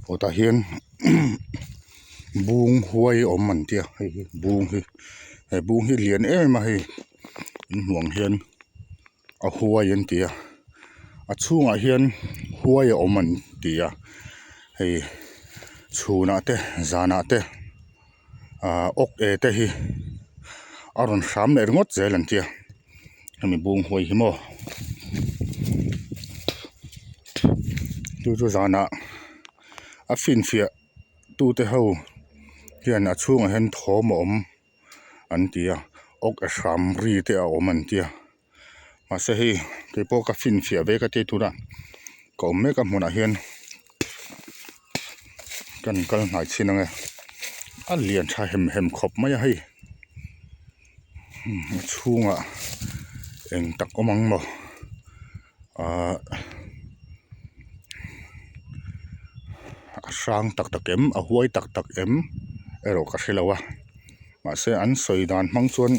Aw tah hian bung huai a awm an tia hei hi bung hi he bung hi lian em em a hei in hmuh ang hian a huai an ti a a chhungah hian huai a awm an ti a hei chhunah te zanah te ahh awk e te hi a rawn hram leh ringawt zel an tia hemi bung huai hi maw chu chu zanah a finfiah tute ho hian a chhungah hian thawm a awm an ti a awk e hram ri te a awm an tia mahse hei keipawh ka finfiah ve ka ti tunah ka awm mek a hmunah hian kan kal hnai chhin ang e a lian tha hem hem khawp mai a hei a chhungah eng tak awm ang maw ahh a hrang tak tak em a huai tak tak em erawh ka hre lo a mahse an sawi dan hmang chuan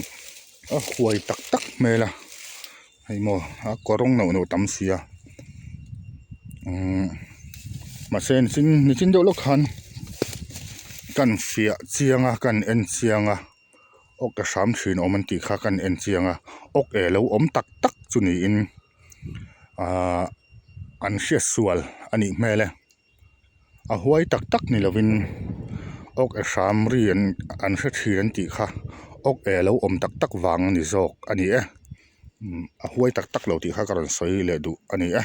a huai tak tak hmel a hei maw a kawrawng neuh neuh tam si a umm mahse nichin nichin deuh lawk khan kan fiah chiang a kan en chiang a awk e hram thin awm an tih kha kan en chiang a awk e lo awm tak tak chu niin ahh an hriat sual a nih hmel e. A huai tak tak ni lovin awk e hram ri an an hre thin an tih kha awk e lo awm tak tak vang a ni zawk a ni e a huai tak tak lo tih kha ka rawn sawi leh duh a ni e.